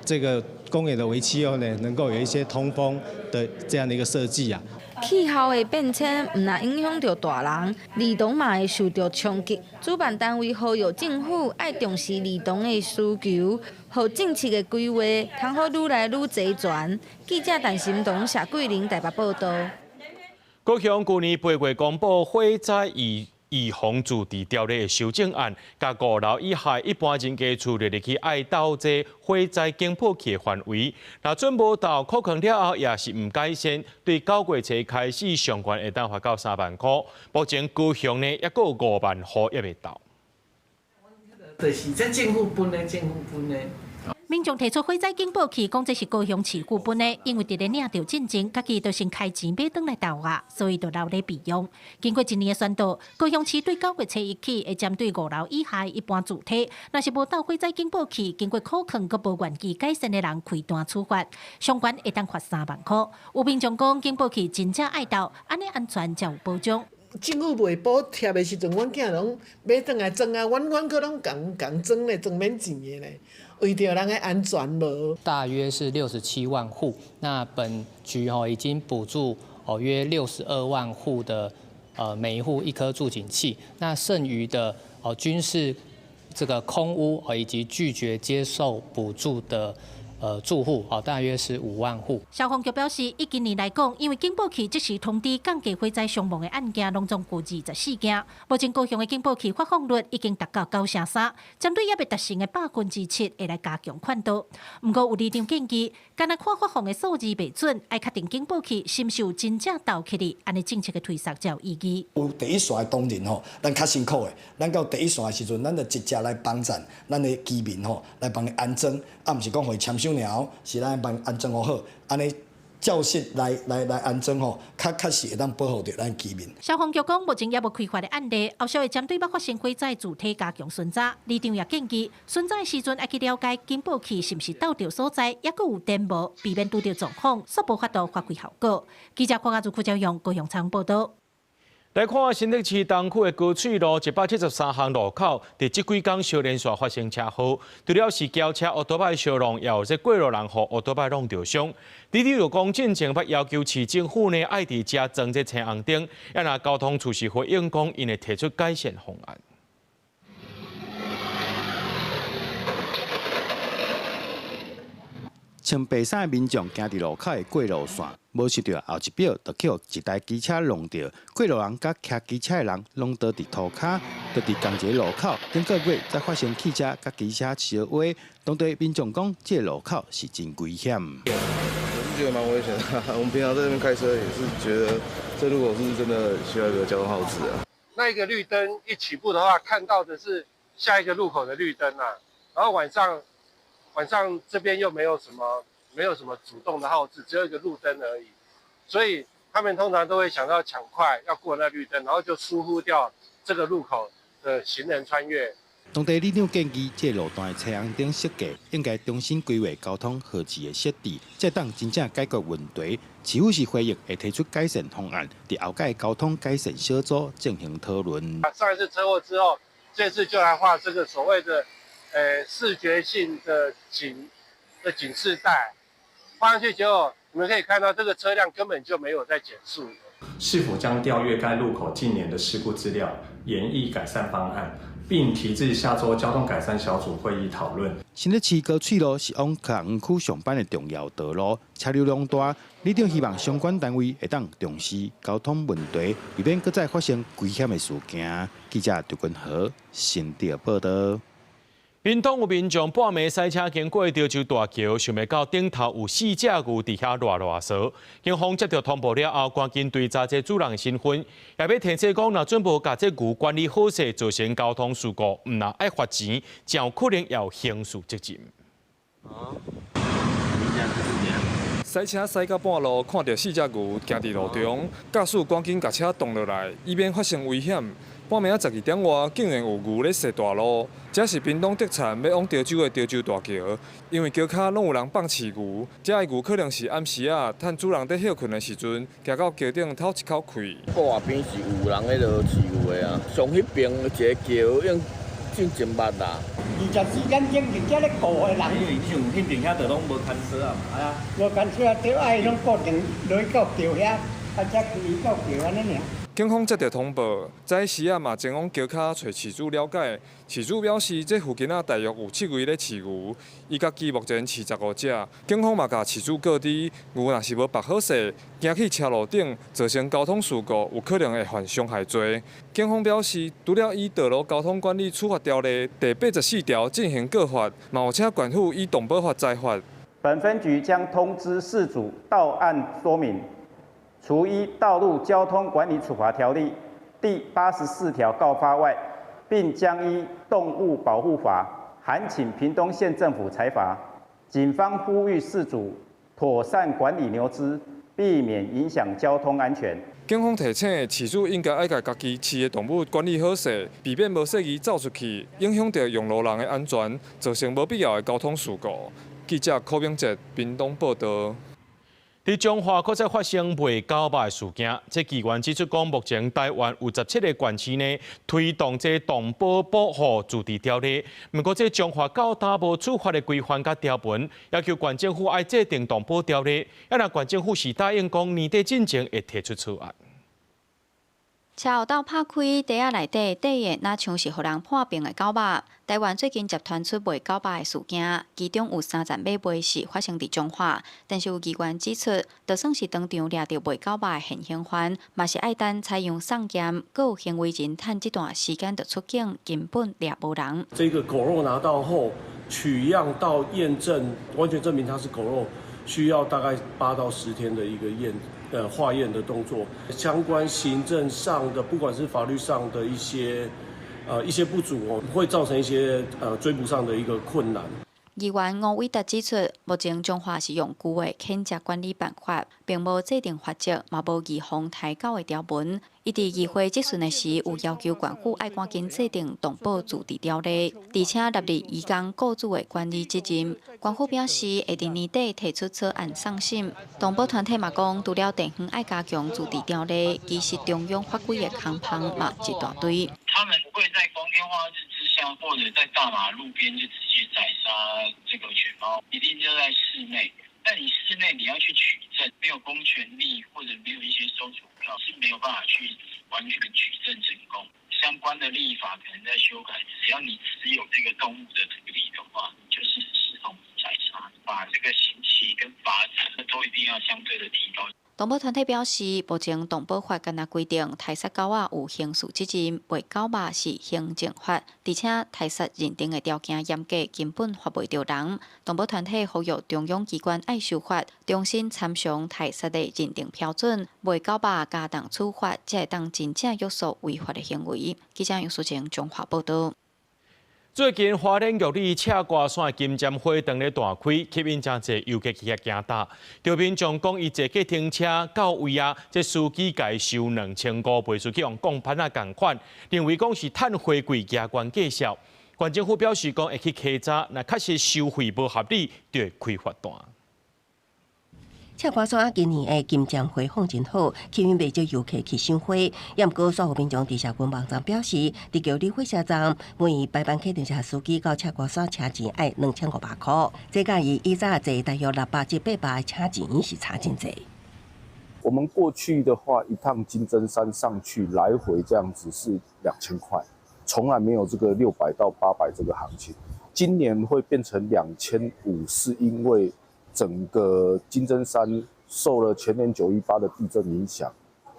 這個公園的圍氣候呢，能夠有一些通風的這樣的一個設計啊。氣候的變遷毋但影響著大人，兒童嘛會受著衝擊。主辦單位呼籲政府愛重視兒童的需求，予政策的規劃通好愈來愈齊全。記者陳心彤、謝桂玲台北報導。高雄舊年8月公布火災預防自治條例的修正案，共5樓以下一般人家厝列入去愛鬥這火災警報器的範圍。若準無鬥扣坑了後，也是毋改善，對9月初開始上懸會當罰到3萬箍。目前高雄呢，抑閣有5萬戶猶未鬥。就是這政府分的，政府分的。民眾提出火災警報器，講這是高雄市府分的，因為佇咧領著進前，家己就先開錢買轉來鬥啊，所以就留咧備用。經過一年的宣導，高雄市對9月初一起，會針對5樓以下一般住宅，若是無鬥火災警報器，經過考核閣無願意改善的人開單處罰，上懸會當罰3萬箍。有民眾講，警報器真正愛鬥，按呢安全才有保障。政府袂補貼的時陣，阮囝攏買轉來裝啊，阮閣攏共共裝咧，裝免錢的咧，為著人的安全無。大約是67萬戶，那本局吼已經補助哦約62萬戶的，每一戶一顆住警器，那剩餘的哦均是這個空屋以及拒絕接受補助的。住戶哦，大約是5萬戶。消防局表示，以今年來講，因為警報器即時通知降低火災傷亡的案件，攏總有24件。目前高雄的警報器發放率已經達到93%，針對猶未達成的7%，會來加強勸導。毋過有里長建議，干焦看發放的數字袂準，愛確定警報器是毋是有真正鬥起來，按呢政策的推捒才有意義。有第一線的同仁吼，咱較辛苦的，咱到第一線的時陣，咱就直接來幫贊咱的居民吼，來幫伊安裝，啊，毋是講予伊簽收。是咱幫安裝好，按呢照實來安裝吼，較確實會當保護著咱居民。消防局講，目前猶無開罰的案例，後續會針對捌發生火災住宅加強巡查。里長也建議，巡查的時陣愛去了解警報器是毋是鬥著所在，抑閣有電無，避免拄著狀況，煞無法度發揮效果。記者郭家祖、郭昭勇高雄採訪報導。來看新竹市東區的高翠路173巷路口，佇這幾工相連續發生車禍，除了是轎車、烏托邦相撞，也有這過路人予烏托邦弄著傷。里長又講，進前捌要求市政府呢，愛佇遮裝這青紅燈，啊若交通處是回應講，𪜶會提出改善方案。穿白衫的民眾行佇路口的過路線，無想著後一秒就去予一台機車撞著，過路人佮騎機車的人攏倒佇塗跤，就佇仝一个路口。頂個月才發生汽車佮機車相嗆，當地民眾講，這個路口是真危險。我是覺得蠻危險的，我們平常在這邊開車也是覺得這路口是真的需要一個交通號誌啊。那一個綠燈一起步的話，看到的是下一個路口的綠燈啊，然後晚上這邊又沒有什麼主動的號誌，只有一個路燈而已，所以他們通常都會想到搶快，要過那綠燈，然後就疏忽掉這個路口的行人穿越。當地里長建議，這個路段的青紅燈設計應該重新規劃交通號誌的設置，才當真正解決問題。市府是回應會提出改善方案，佇後屆交通改善小組進行討論。上一次車禍之後，這次就來畫這個所謂的視覺性的警示帶，畫上去之後，你們可以看到這個車輛根本就沒有在減速。市府將調閱該路口近年的事故資料，研議改善方案，並提至下週交通改善小組會議討論。新竹市高翠路是往客園區上班的重要道路，車流量大，里長希望相關單位會當重視交通問題，避免閣再發生危險的事件。記者劉君和新竹報導。屏東有民眾半暝駛車經過潮州大橋，想袂到頂頭有四隻牛佇遐囉囉嗦。警方接到通報了後，趕緊追查這主人身份，也欲提醒講，若準無共這牛管理好勢，造成交通事故，毋但愛罰錢，真有可能也有刑事責任。駛車駛到半路，看著四隻牛行佇路中，駕駛趕緊共車擋落來，以免發生危險。半暝仔12點外，竟然有牛咧踅大路。這是屏東竹田欲往潮州的潮州大橋，因為橋跤攏有人放飼牛，這个牛可能是暗時仔趁主人佇歇睏的時陣，行到橋頂透一口氣。海邊是有人彼落飼牛的啊，上彼爿一个橋用進前捌啦。24點鐘佇遮咧顧的人。因為像彼爿遐就攏無牽索啊，係啊。無牽索啊，對，愛攏固定落去到橋遐，啊，才去到橋按呢爾。警方接著通報，早時仔嘛前往橋跤揣飼主了解。飼主表示，這附近仔大約有7位咧飼牛，伊家己目前飼15隻。警方嘛共飼主告知，牛若是無縛好勢，行去車路頂，造成交通事故，有可能會犯傷害罪。警方表示，除了依道路交通管理處罰條例第84條進行告發，嘛有請縣府依動保法裁罰。本分局將通知事主到案說明。除依《道路交通管理處罰條例》第84條告發外，並將依《動物保護法》函請屏東縣政府裁罰。警方呼籲事主妥善管理牛隻，避免影響交通安全。警方提醒，飼主應該愛共家己飼的動物管理好勢，避免無細意走出去，影響著用路人的安全，造成無必要的交通事故。記者柯明哲屏東報導。佇彰化，閣再發生賣狗肉的事件。這議員指出講，目前台灣有17個縣市呢推動這動保保護自治條例。毋過，這彰化到今無處罰的規範佮條文，要求縣政府愛制定動保條例。啊，若縣政府是答應講年底進前會提出草案。車後斗拍開，袋仔內底底的，若像是予人破病的狗肉。台灣最近接傳出賣狗肉的事件，其中有3站買賣是發生佇彰化，但是有議員指出，就算是當場掠著賣狗肉的現行犯，嘛是愛等採樣送檢，閣有行為人趁這段時間就出境，根本掠無人。這個狗肉拿到後，取樣到驗證，完全證明它是狗肉，需要大概8到10天的一個驗。化驗的動作，相關行政上的，不管是法律上的一些不足哦，會造成一些追捕上的一個困難。議員吳偉達指出，目前彰化是用舊的犬隻管理辦法，並無制定罰則，嘛無預防刣狗的條文。伊佇議會質詢的時，有要求縣府愛趕緊制定動保自治條例，而且納入移工雇主的管理責任。縣府表示，會佇年底提出草案送審。動保團體嘛講，除了地方愛加強自治條例，其實中央法規的空縫嘛一大堆。他們不會在光天化日之下，或者在大馬路邊就直接宰殺這個犬貓，一定就在室內。但你室內你要去取證，沒有公權力或者沒有一些收儲票，是沒有辦法去完全取證成功。相關的立法可能在修改，只要你持有這個動物的土地的話，就是視同宰殺，把這個刑期跟罰則都一定要相對的提高。動保團體表示，目前動保法敢若規定，刣殺狗仔有刑事責任，賣狗肉是行政法，而且刣殺認定的條件嚴格，根本罰袂著人。動保團體呼籲中央機關愛修法，重新參詳刣殺的認定標準，賣狗肉加重處罰，才會當真正約束違法的行為。記者楊淑晴彰化報導。最近花蓮玉里赤瓜山的金針花當咧大開，吸引誠濟遊客去遐行踏。著民眾講，伊坐計程車到位啊，這司機共伊收2500，袂輸去予講番仔仝款，認為講是趁花貴加懸價數。縣政府表示講會去稽查，若確實收費無合理，就會開罰單。赤瓜山今年的金針花放真好，吸引袂少遊客去賞花。也毋過，煞有民眾佇社群網站表示，佇玉里火車站每排班客運車司機到赤瓜山車錢愛2500箍，這佮伊以早坐大約600至800的車錢是差真濟。我們過去的話，一趟金針山上去來回這樣子是2000塊，從來沒有這個600到800這個行情。今年會變成2500，是因為整個金針山受了前年918的地震影響，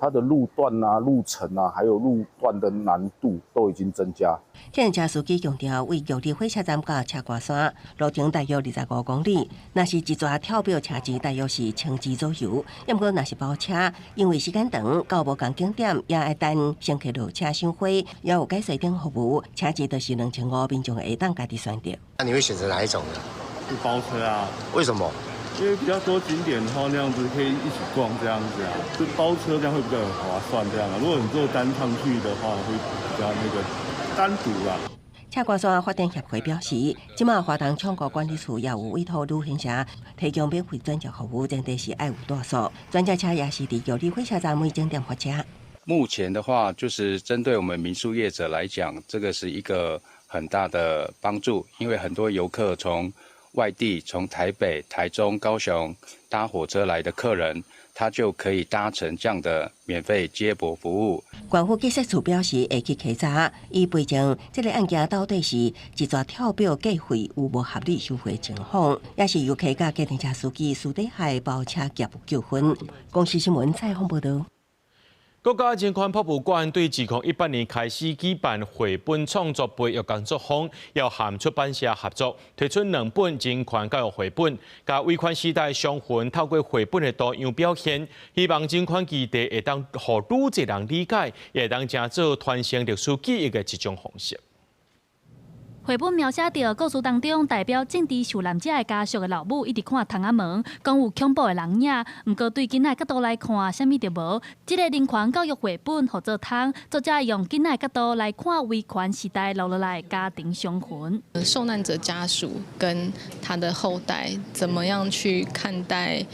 它的路段啊、路程啊，還有路段的難度都已經增加。計程車司機強調，為玉里火車站到赤瓜山路程大約25公里，若是一逝跳表車錢大約是1200左右。毋過若是包車，因為時間長，到無仝景點也愛等乘客落車賞花，也有解說等服務，車錢就是2500，民眾會當家己選擇。那你會選擇哪一種呢？就包車啊。為什麼？因為比較多景點的話，那樣子可以一起逛，這樣子啊，就包車這樣會比較有划算，這樣啊。如果你坐單趟去的話，會比較那個單獨啦。赤瓜山發展協會表示，這馬華東暢谷管理處也有委託旅行社提供免費轉接服務，前提是愛有住宿。轉接車也是佇玉里火車站每整點發車。目前的話，就是針對我們民宿業者來講，這個是一個很大的幫助，因為很多遊客從外地，從台北、台中、高雄搭火車來的客人，他就可以搭乘這樣的免費接駁服務。縣府建設處表示會去稽查，以查證這個案件到底是一逝跳表計費有無合理收費情況，也是遊客佮計程車司機私底下包車業務糾紛。公視新聞採訪報導。國家人權博物館對2018年開始舉辦繪本創作培育工作坊，要和出版社合作推出兩本人權教育繪本，共威權時代傷痕透過繪本的圖樣表現，希望人權議題會當予愈濟人理解，也會當成做傳承歷史記憶的一種方式。繪本描寫著故事當中代表政治受難者的家屬的老母，一直看窗仔門，講有恐怖的人影。毋過對囡仔角度來看，啥物都無。這个人權教育繪本號做窗，作者用囡仔角度來看威權時代留落來的家庭傷痕。受難者家屬跟他的後代，怎麼樣去看待？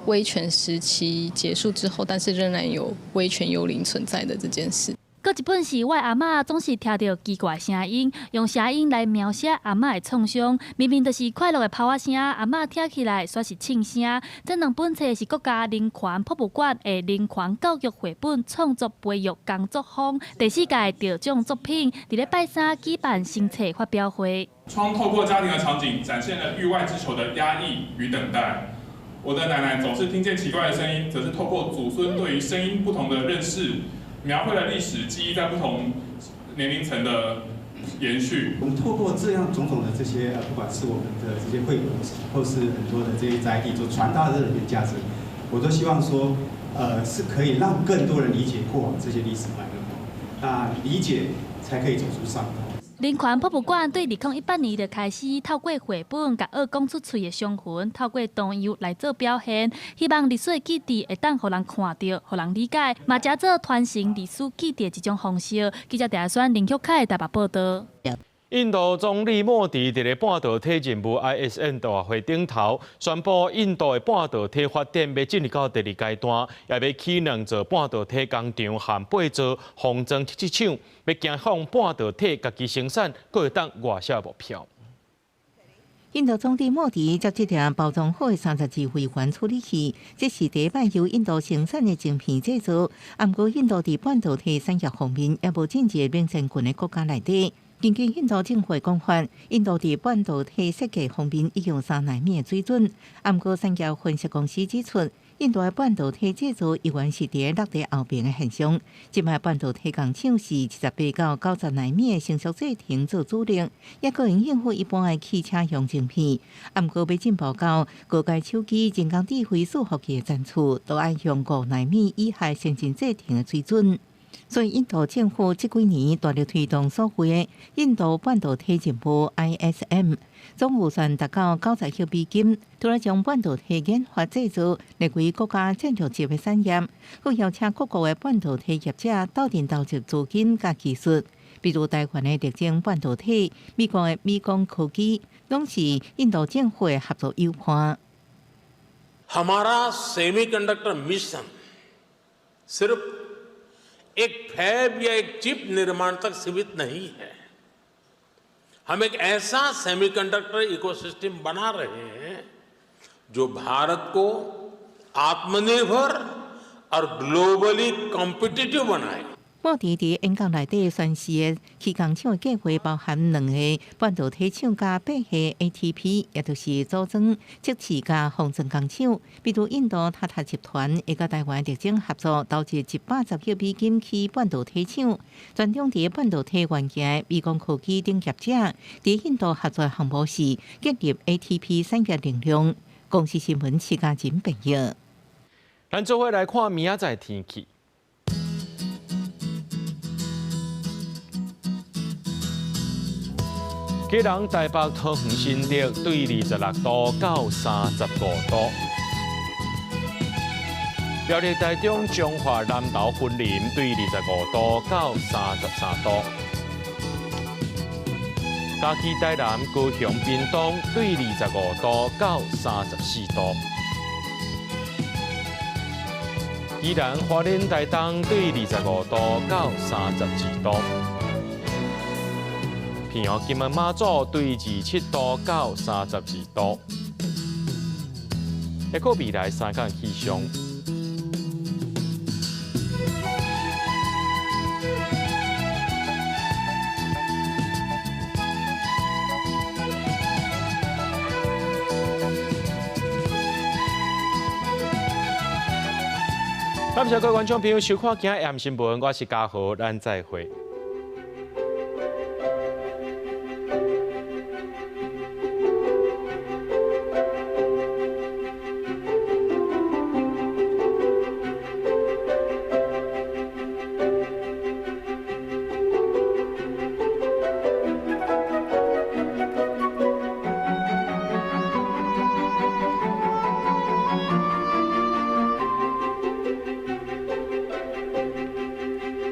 威權時期結束之後，但是仍然有威權幽靈存在的這件事。閣一本是我阿嬤總是聽著奇怪聲音，用聲音來描寫阿嬤的創傷。明明就是快樂的炮仔聲，阿嬤聽起來煞是銃聲。這兩本冊是國家人權博物館的人權教育繪本創作培育工作坊第四屆得獎作品，佇咧拜三舉辦新冊發表會。窗透過家庭的場景，展現了域外之囚的壓抑與等待。我的奶奶總是聽見奇怪的聲音，則是透過祖孫對於聲音不同的認識。描繪了歷史記憶在不同年齡層的延續。我們透過這樣種種的這些，不管是我們的這些繪本，或是很多的這些載體，所傳達的這些價值，我都希望說，是可以讓更多人理解過往這些歷史脈絡，那理解才可以走出傷痛。人權博物館對2018年就開始透過繪本，共惡講出喙的傷痕，透過圖樣來做表現，希望歷史的記憶會當予人看著，予人理解，嘛成做傳承歷史記憶的一種方式。記者鄭選林旭凱台北報導。印度總理莫迪佇咧半導體任務 ISM 大會頂頭宣布，印度的半導體發展欲進入到第二階段，也欲起兩座半導體工廠和八座封裝測試廠，欲走向半導體家己生產，閣會當外銷目標。印度總理莫迪接這台包裝好的32微環處理器，這是第一擺由印度生產的晶片製造。毋過，印度佇半導體產業方面也無進入領先群的國家內底。根據印度政府的講法，印度佇半導體設計方面已經有3納米的水準。毋過，產業分析公司指出，印度的半導體製造依然是佇落佇後爿的現象。這擺半導體工廠是28到90納米的成熟製程做主力，也閣會應付一般的汽車用晶片。毋過，欲進步到高階手機、人工智慧伺服器的層次，都愛用5納米以下先進製程的水準。所以，印度政府這幾年大力推動所謂的印度半導體任務（ISM），總預算達到90億美金，除了將半導體研發製造列為國家戰略級的產業，閣邀請各國的半導體業者鬥陣投入資金佮技術，比如台灣的力晶半導體、美國的美光科技，攏是印度政府的合作伙伴。 हमारा semiconductor mission सिर्फ एक फैब या एक चिप निर्माण तक सीमित नहीं है। हम एक ऐसा सेमीकंडक्टर इकोसिस्टम बना रहे हैं जो भारत को आत्मनिर्भर और ग्लोबली कॉम्पिटिटिव बनाए। 莫迪佇演講內底宣示的起工廠的計劃包含兩個半導體廠佮八個 ATP，也就是組裝、測試佮封裝工廠。比如印度塔塔集團會佮台灣德晶合作，投資110億美金起半導體廠。專長佇半導體元件的美光科技等業者，佇印度合作項目是建立 ATP 產業能量。公視新聞徐嘉仁編譯。咱做伙來看明仔載天氣。基隆、台北、桃園、新竹對26度到35度；苗栗、台中、彰化、南投、雲林對25度到33度；嘉義、台南、高雄、屏東對25度到34度；宜蘭、花蓮、台東對25度到32度。平陽、金門、馬祖對27度到32度。一個未來三天氣象。感謝各位觀眾朋友收看今日 M 新聞，我是嘉豪，咱再會。